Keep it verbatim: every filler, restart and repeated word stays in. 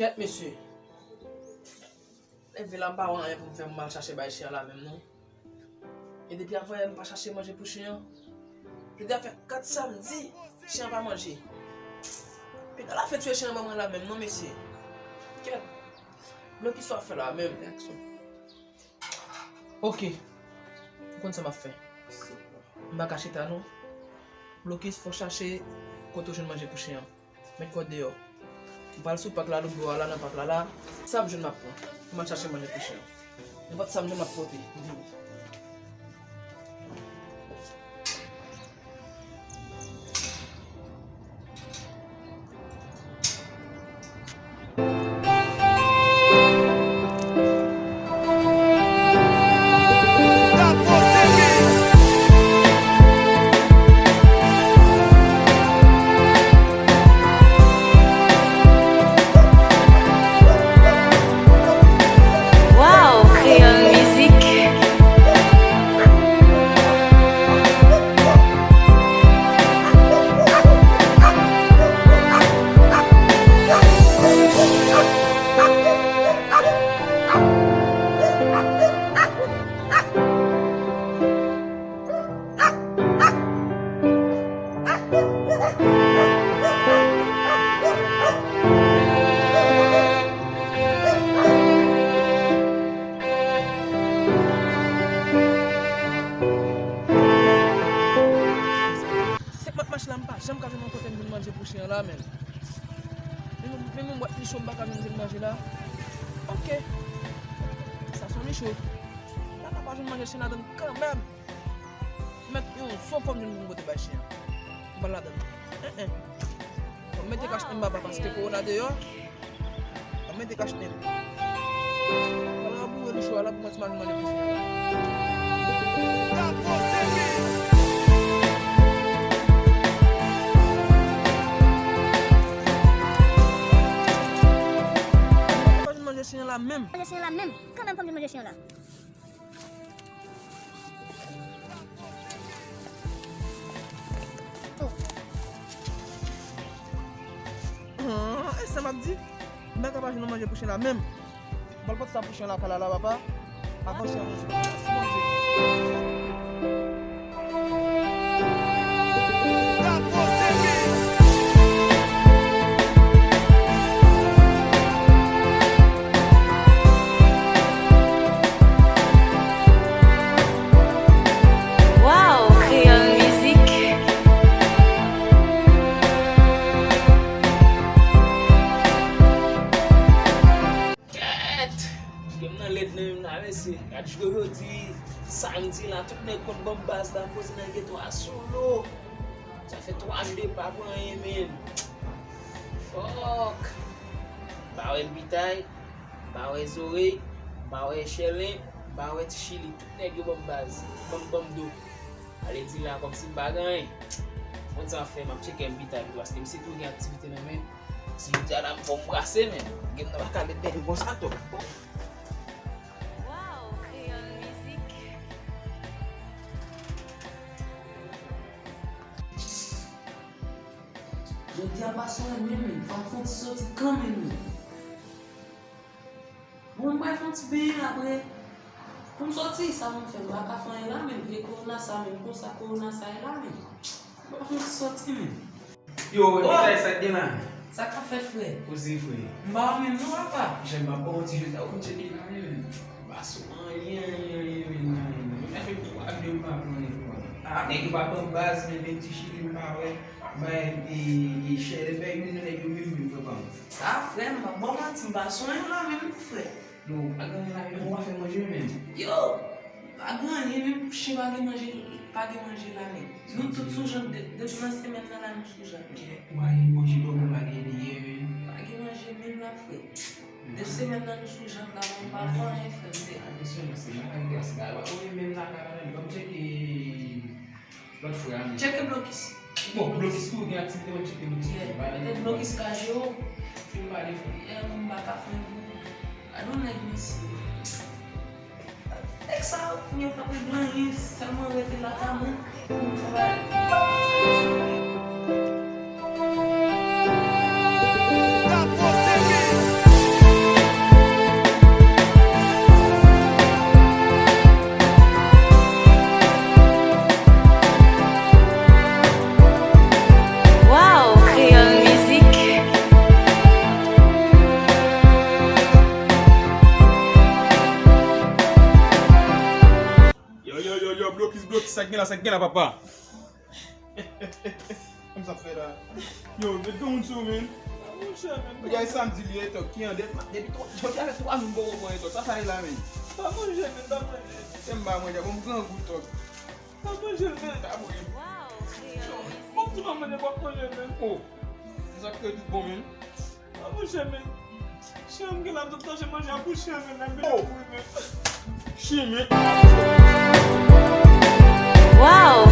Kèt, mesye. Leve la, m pa wè anyen pou m fè, m al chache bay chen an la menm, non. E depi avanyè, m pa chache manje pou chen an. Jodi a fè kat samdi, chen an pa manje. Pita la fè tchwe chen an ban mwen la menm, non, mesye. Kèt. Blokis sa w ap fè la menm, gason. Ok. Ou konn sa m ap fè. M pa ka chita, non. Blokis, fò w chache kote w jwenn manje pou chen an. Met kò w deyò. M pral sou pak la, lòt bò a la, nan pak la la. Sa m jwenn m ap pran. M al chache manje pou chen an. Nenpòt sa m jwenn m ap pote. Wow, Kréyòl Mizik. Senk mèt mache la, m pa janm ka jwenn yon kote m vin manje pou chen an la, menm. Menm, menm yon bwat micho m pa ka menm jwenn manje la. Ok. Sa se yon micho. M pa ka pa jwenn manje chen ladann kanmenm. Mèt yon zo fò m jwenn pou m pote bay chen an. M pral ladann. En, en. Fò m mete kach menm baba paske kowona deyò. Mwen te kache tèt. Pral raboure li cho a la pou mwen ti manje manje pou chen an la. Manje chen an la menm. Manje chen an la menm. Kanmenm fò m vin manje chen an la. Ah, e sa m ap di? M pa ka pa jwenn manje pou chen la menm. M pral pote sa pou chen la kay la, la, papa. Avan chen an manje. Mèsi, Bondye. Wow, Kréyòl Mizik. Kèt! Game nan lèd nan menm la, mesye. Gad jwe jodi, samdi la, tout nèg konn ban m baz la, poze nan geto a solo. Sa fè twa jou de pa pran anyen, menn. Fòk. M pa wè Pitay, m pa wè Zorey, m pa wè Chèlen, m pa wè Ti Chili. Tout nèg yo ban m baz, ban m, ban m do. Ale di la kòmsi m pa gen anyen. Konn sa m ap fè, m ap tcheke M Pitay tou, paske misye tou gen aktivite nan men. Si jodi a la m fò m brase, menn. Game nan pa ka lèd, menn, konsa tou. Wow, Kréyòl Mizik. Jodi a pa sou anyen, menn. Fò m fè yon ti soti kanmenm, menn. Bon, m pral fè yon ti benyen apre. Pou m soti, sa pou m fè? M pa ka fè anyen la, menn. Vye kowona sa, menn. Konsa kowona sa ye la, menn. M pral fè yon ti soti, menn. Yo, Evita, sa k gen la? Sa k ap fèt, frè? Koze, frè. M pa wè menm non, papa. Jan m ap ba w ti jwèt la, ou konn tcheke la, menn. M pa sou anyen, anyen, anyen, menn, anyen, menn. Sa fè twa jou m pa pran anyen, frè. Ah, nèg yo pa ban m baz, menn, menm Ti Chili m pa wè. Bay, e, e, Chèlen, bay youn nan nèg yo menm, menm, frè, pa m. Ah, frè, m pa ba w manti, m pa sou anyen la, menm, frè. Yo, pa gen anyen la, yo pa fè manje menm. Yo, pa gen anyen menm, chen pa gen manje, pa gen manje la menm. Nou tout sou jank de, depi nan semèn nan la, nou sou jank. Ou pa gen manje dòmi, pa gen anyen menm. Pa gen manje menm la, frè. Depi semèn nan, nou sou jank la, nou pa fè anyen, frè, m te. Atensyon, non, se lakay glas la. Ou menm lakay la menm, ban m tcheke. Lòt frè a menm. Tcheke blokis. Bon, blokis tou gen aktivite, mwen tcheke blokis tou. Petèt blokis ka jwe w. Fin pale frè. Yè, m pa ka fè yon. Gade yon nèg mesye. Nèg sa yo, kounye yo pa regle anyen, sèlman rete la ka mwen. Pou m travay. Gen la, sa k gen la, papa? Kòman sa fè la? Yo, met gen moun sou, men. Monchè, men. Gade samdi li ye, tok, ki an dèt, depi twa, jodi a fè twa jou m poko pran tok. Sa sa ye la, men? Pa manje, men, pa manje. Se m pa manje, bon, m grangou, tok. Pa manje, men. Ta mwen. Bon, ti pa manje, pa manje, men. Oh. Sa k fè tout bon, men. A monchè, men. Chen m gen la, tout tan chen manje a pou chen, men, nan byen pou men. Chen, men. Wow,